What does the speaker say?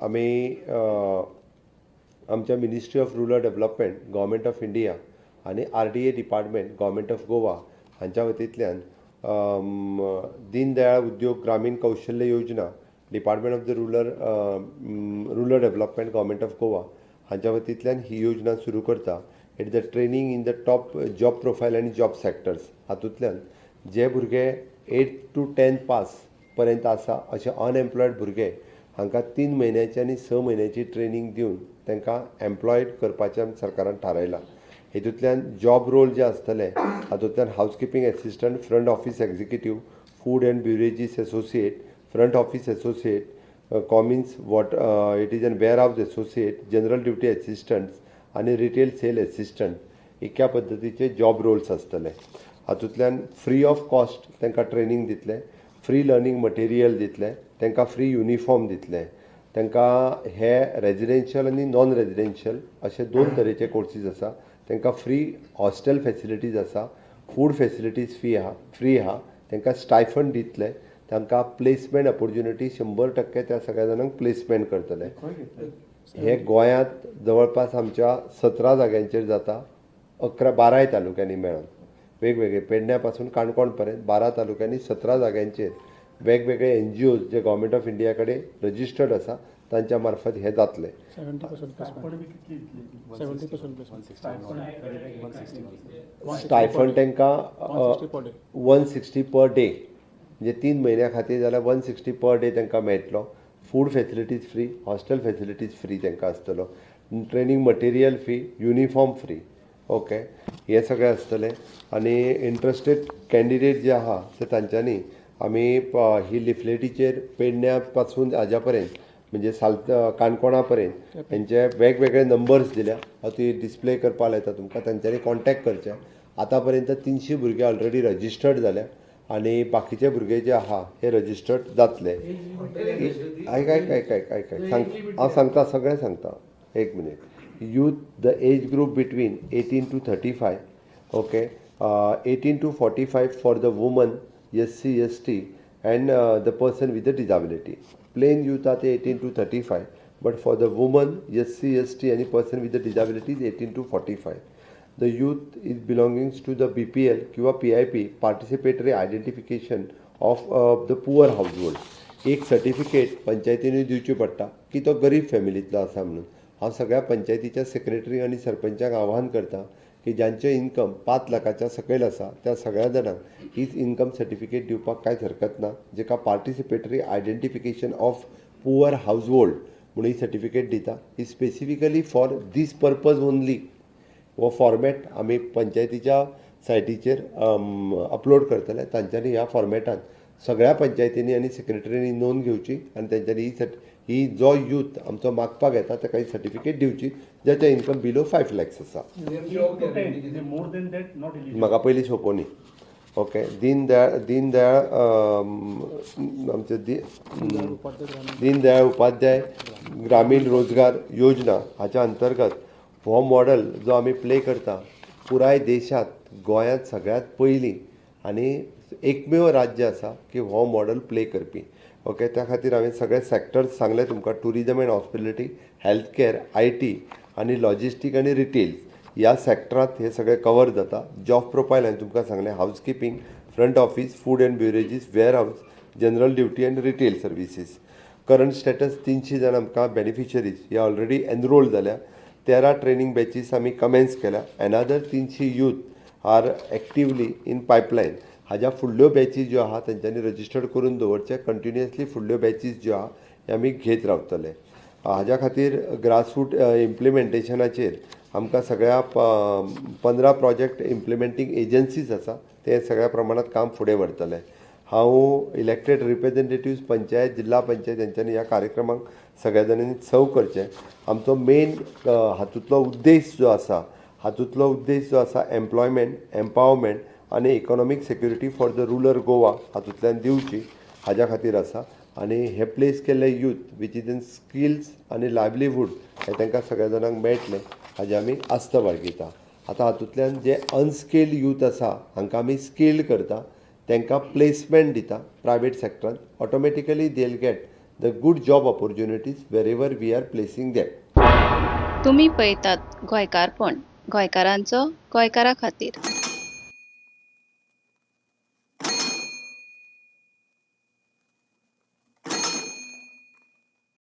आमी आमच्या Ministry of Rural Development, Government of India आनी RDA Department, Government of Goa हांच्या वतींतल्यान दीनदयाळ उद्योग ग्रामीण कौशल्य योजना, Department of the Rural Development, Government of Goa हांच्या वतींतल्यान ही योजना सुरू करता. It the training in the top job profile आनी जॉब सेक्टर्स. हातूंतल्यान जे भुरगे 8 टू 10 पास पर्यंत आसा, अशे अनएम्प्लॉयड भुरगे, हांकां 3 म्हयन्याची आनी 6 म्हयन्याची ट्रेनींग दिवन तांकां एम्प्लॉयड करपाचें आमी सरकारान थारायलां. हेतूंतल्यान जॉब रोल जे आसतले, हातूंतल्यान housekeeping assistant, front office executive, food and beverages associate, front office associate, commis, what it is an warehouse associate, general duty assistants आनी रिटेल सेल एसिस्टंट, इतक्या पद्दतीचे जॉब रोल्स आसतले. हातूंतल्यान फ्री ऑफ कॉस्ट तांकां training दितले, free learning material दितले, तांकां free uniform दितले. तांकां हे रेजिडेन्शियल आनी नॉन रेजिडेन्शियल अशे दोन तरेचे कोर्सीस आसा. तांकां फ्री हॉस्टेल फेसिलिटीज आसा, फूड फेसिलिटीज फी आहा, फ्री आहा. तांकां स्टायफंड दितले. तांकां प्लेसमेंट ऑपॉर्च्युनिटी, 100% त्या सगळ्या जाणांक प्लेसमेंट करतले. हे गोंयांत जवळपास आमच्या 17 जाग्यांचेर जाता, 11 बाराय तालुक्यांनी मेळून वेगवेगळे, पेडण्या पासून काणकोण पर्यंत 12 तालुक्यांनी 17 जाग्यांचेर वेगवेगळे NGOs J government of India कडेन रजिस्टर्ड आसा, तांच्या मार्फत हें जातलें. 70% placement, 70% placement. Stipend तांकां 160 per day. 160 per day, म्हणजे 3 म्हयन्या खातीर जाल्यार 160 पर डे तांकां मेळटलो. Food facilities free, hostel facilities free तांकां आसतलो, training material free, uniform free, okay? हें सगळें आसतलें. आनी इंट्रस्टेड कॅन्डिडेट जे आहा ते तांच्यांनी आमी ही लिफलेटीचेर पेडण्या पासून हाज्या पर्यंत, म्हणजे साल काणकोणा पर्यंत तेंचे वेगवेगळे नंबर्स दिल्या. हांव ती डिस्प्ले करपा लायता तुमकां. तांच्यांनी कॉन्टेक्ट करचें. आतां पर्यंत 300 भुरगे ऑलरेडी रजिस्टर्ड जाल्या आनी बाकीचे भुरगे जे आहा हे रजिस्टर्ड जातले. आयक, आयक, आयक, आयक, आयक, आयक, सांग, हांव सांगता, सगळें सांगता, एक minute. Youth, the age group between 18 to 35, okay, 18 to 45 for the woman, SC, ST and the person with the disability. Plain youth are 18 to 35, but for the woman, SC, ST and person with the disabilities, 18 to 45. The youth is belonging to the BPL किंवा PIP, participatory identification of the poor household. एक certificate पंचायतीनूय दिवची पडटा की तो गरीब फॅमिलींतलो आसा म्हणून. हांव सगळ्या पंचायतीच्या सेक्रेटरी आनी सरपंचाक आवाहन करता की ज्यांचें इन्कम 5 लाखाच्या सकयल आसा, त्या सगळ्या जाणांक हीच इन्कम सर्टिफिकेट दिवपाक कांयच हरकत ना, जेका participatory identification of poor household म्हणून ही सर्टिफिकेट दिता. ही specifically for this purpose only. हो फॉर्मेट आमी पंचायतीच्या सायटीचेर अपलोड करतले. तांच्यांनी ह्या फॉर्मेटान सगळ्या पंचायतींनी आनी सेक्रेटरींनी नोंद घेवची आनी तेंच्यांनी ही जो यूथ आमचो मागपाक येता, ताका ही सर्टिफिकेट दिवची, ज्याचें इन्कम बिलो 5 लॅक्स आसा. More than that, not eligible. म्हाका पयलीं सोंपोवनी. ओके, दीनदयाळ दीनदयाळ आमचे उपाध्याय ग्रामीण दीनदयाळ उपाध्याय ग्रामीण रोजगार योजना हाच्या अंतर्गत हो मॉडल जो आमी प्ले करता, पुराय देशांत गोंयांत सगळ्यांत पयलीं आनी एकमेव राज्य आसा की हो मॉडल प्ले करपी. ओके, त्या खातीर हांवें सगळे सॅक्टर्स सांगले तुमकां: tourism and hospitality, health care, IT आनी लॉजिस्टीक आनी रिटेल्स ह्या सॅक्टरांत हे सगळे कवर जाता. जॉब प्रोफायल हांवें तुमकां सांगलें: housekeeping, front office, food and beverages, warehouse, general duty and retail services. Current status, 300 जाण आमकां बेनिफिशरीज हे ऑलरेडी एनरोल जाल्या. 13 ट्रेनींग बॅचीस आमी कमेन्स केल्या. Another 300 youth are actively in pipeline. हाज्या फुडल्यो बॅचीस ज्यो आहा, तेंच्यांनी रजिस्टर्ड करून दवरचे. कंटिन्युअसली फुडल्यो बॅचीस ज्यो आहा, हे आमी घेत रावतले. हाज्या खातीर ग्रासरूट इम्प्लिमेंटेशनाचेर आमकां सगळ्या 15 प्रोजेक्ट इम्प्लिमेंटींग एजन्सीज आसा, ते सगळ्या प्रमाणात काम फुडें व्हरतले. हांव इलेक्टेड रिप्रेझेंटेटिव्ज, पंचायत, जिल्हा पंचायत हेंच्यांनी ह्या कार्यक्रमाक सगळ्या जाणांनी सव करचें. आमचो मेन हातूंतलो उद्देश जो आसा, हातूंतलो उद्देश जो आसा, एम्प्लॉयमेंट, एम्पावरमेंट आनी economic security for the rural Goa हातूंतल्यान दिवची, हाज्या खातीर आसा. आनी हे प्लेस केल्ले youth which is in skills आनी लायवलीहूड हे तांकां सगळ्या जाणांक मेळटलें, हाजी आमी आस्त बाळगिता. आतां हातूंतल्यान जे अनस्किल्ड यूथ आसा, हांकां आमी स्किल्ड करता, तांकां प्लेसमेंट दिता private सॅक्टरान. Automatically they get the good job opportunities wherever we are placing them. तुमी पळयतात गोंयकारपण, गोंयकारांचो गोंयकारा खातीर.